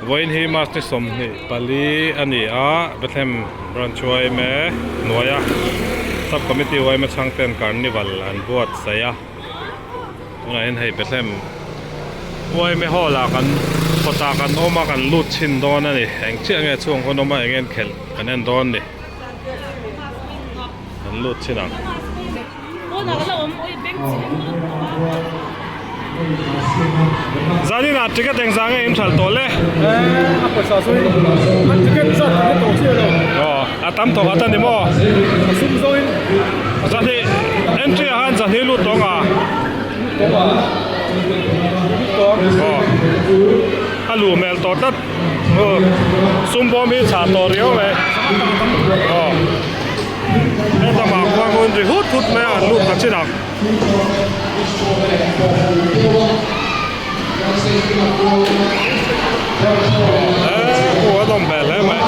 Vawiin hi March ni 24 a ni a, Bethlehem Branch yma hnuaia Sub Committee yma chhangten Carnival an buatsaih a, tunah hian hei Bethlehem yma hall ah kan kawtah kan awm a kan lut chhin dawn a ni, eng chiah nge chhung hun awm a eng nge an khelh kan en dawn a ni. Kan lut chhin ang. Zanin ah ticket eng zah nge in hralh tawh le? Aw a tam tawh khat a ni maw? Zahnih entry ah khan zahnih lut tawng a? Aw a luh hmel tawh tlat. Sum bawm hi chhah tawh riau mai. Aw. Heta mah khuan hun ri hut hut mai a an lut ta chin ang. Eee khu a nawm hmel hle mai.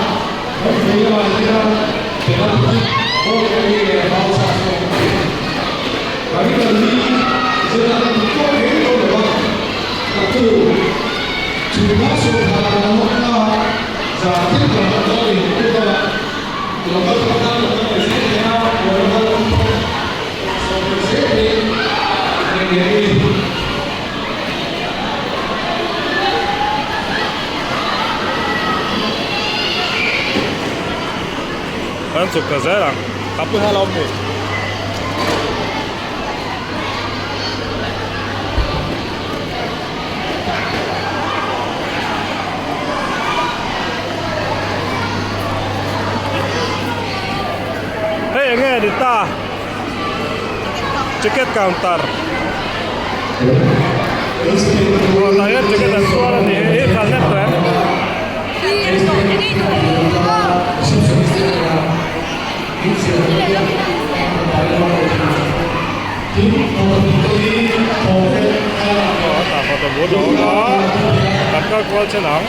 Kan chuk ta zel ang Hei enge ni ta ticket counter aw tah hian ticket an zuar a ni hi kal hlek tawh em aw a tah photo booth a awm a kan kal kual chen ang.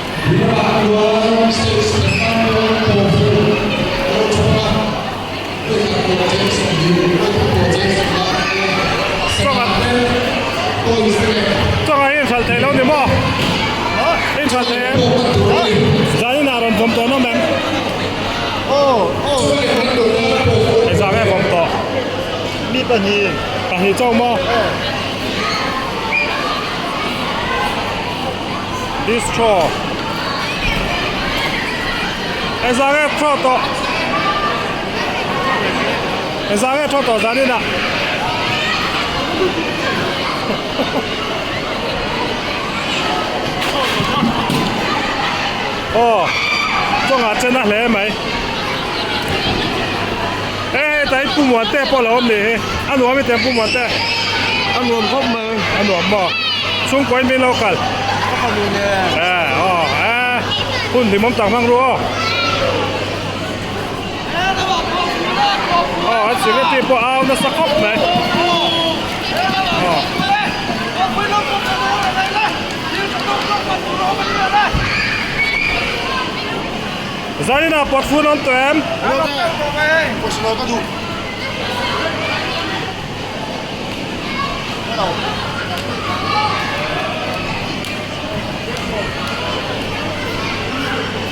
Chawngah hi inhralh theih lo ni maw? Inhralh theih em? Zanin ah rawn vawm tawh nawm em? Engzah nge vawm tawh? Pahnih chauh maw? Bistro Engzah nge throw tawh Engzah nge throw tawh zanin ah Aw chawngah chen a hle mai Hei hei tai Pu Muante pawh a lo awm nih hi a nuam i tem Pu Muante a nuam khawp mai a nuam maw chhungkaw in min lo kal ka fanu nen e aw e hun hlimawm tak hmang ru aw aw an security pawh a au nasa khawp mai aw. Zaninah pawt fun awm tawh em?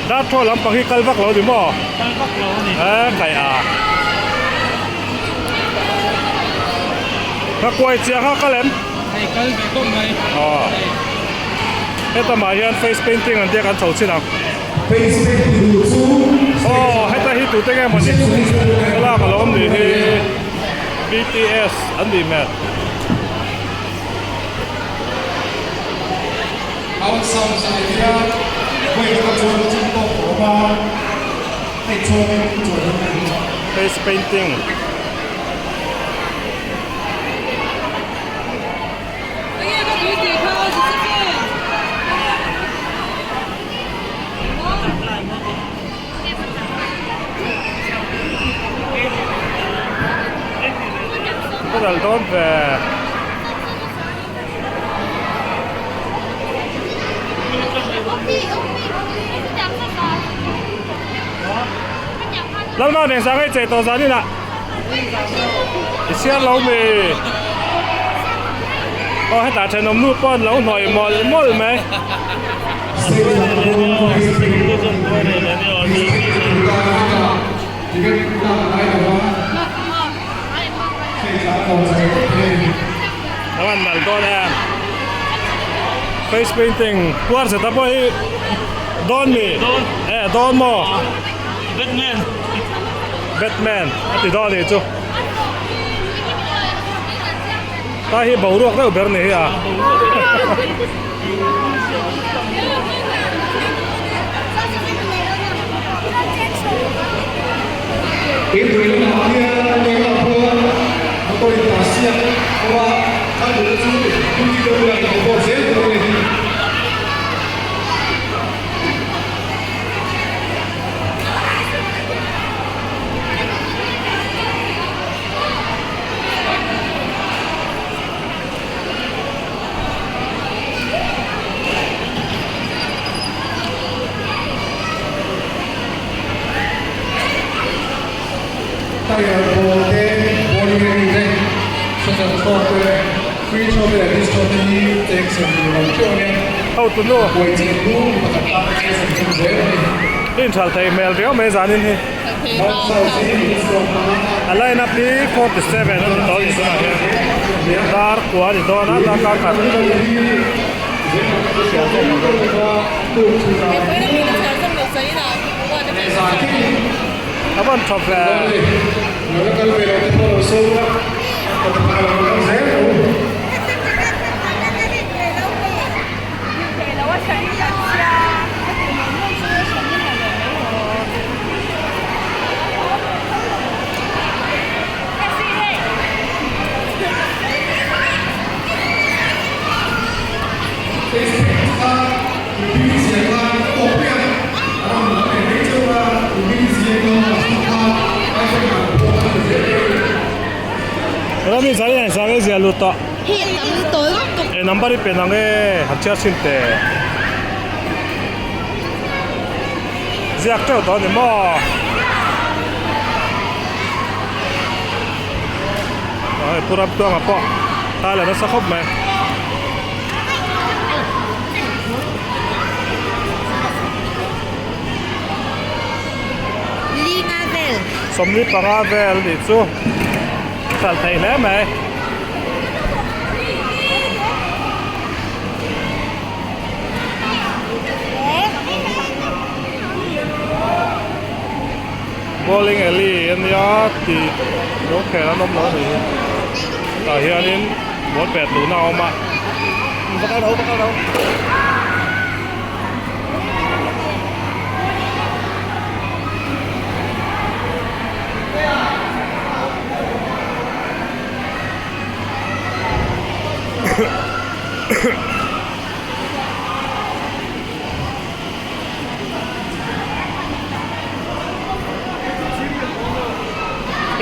Darthaw lampang hi kal vak lo ni maw? Kal vak lo a ni. E kai a. Ka kuai chiah kha kal em? Hei kal ve khawp mai. Aw. Heta mah hian face painting an tia kan chho chin ang. Aw heta hi tute nge mawni thlalak a lo awm nih hi BTS an nih hmel. Face painting. Ka dal dawn ve. Lalma nen sang hei chei tawh zan inah i chhiar lo mi. Aw hetah thenawm nu pawh an lo hnawih mawlh mawlh mai. A van nalh dawn em face painting puar zeta pawh hi dawn mi eh dawn maw Batman Batman a ti dawn a nih chu ta hi boruak deuh ber ni hi a. Hotunu i inthal theih hmel riau mai zanin hi a line up hi 47 a ni tawh a ni tunah hian dar kua a ni dawn a darkar khat. A van tha ve. Rami zai hian zang e zia lut tawh. E number i pe nang e han chhiar chhin teh. Ziak teuh tawh a ni maw? Hei pu Ramtuanga pawh thla la nasa khawp mai. Linga vel. 15 vel nih chu hralh theih hle mai. Bowling alley a nia tih lo khel an awm lo a nih hi tah hianin ball pet luhna a awm a va kal rawh va kal rawh.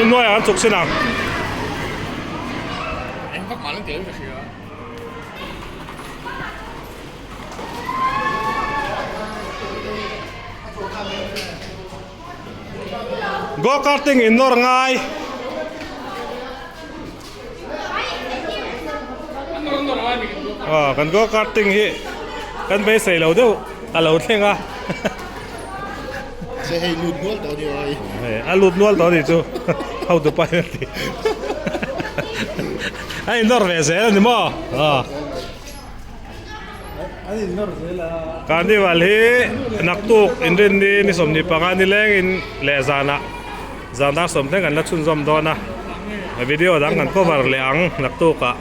Inhnuaiah an chuk sin ang. Go karting in nawr ngai. Aw kan go karting hi kan beisei lo deuh a lo thleng a. Che hei lut nual tawh a ni oi. Hei a lut nual tawh a ni chu hotu pa hian a ti. A innawr ve zel a ni maw? Aw. Carnival hi naktuk inrinni ni 15 ni lengin leh zanah zan dar sawm thleng kan la chhunzawm dawn a video dang kan cover leh ang naktukah.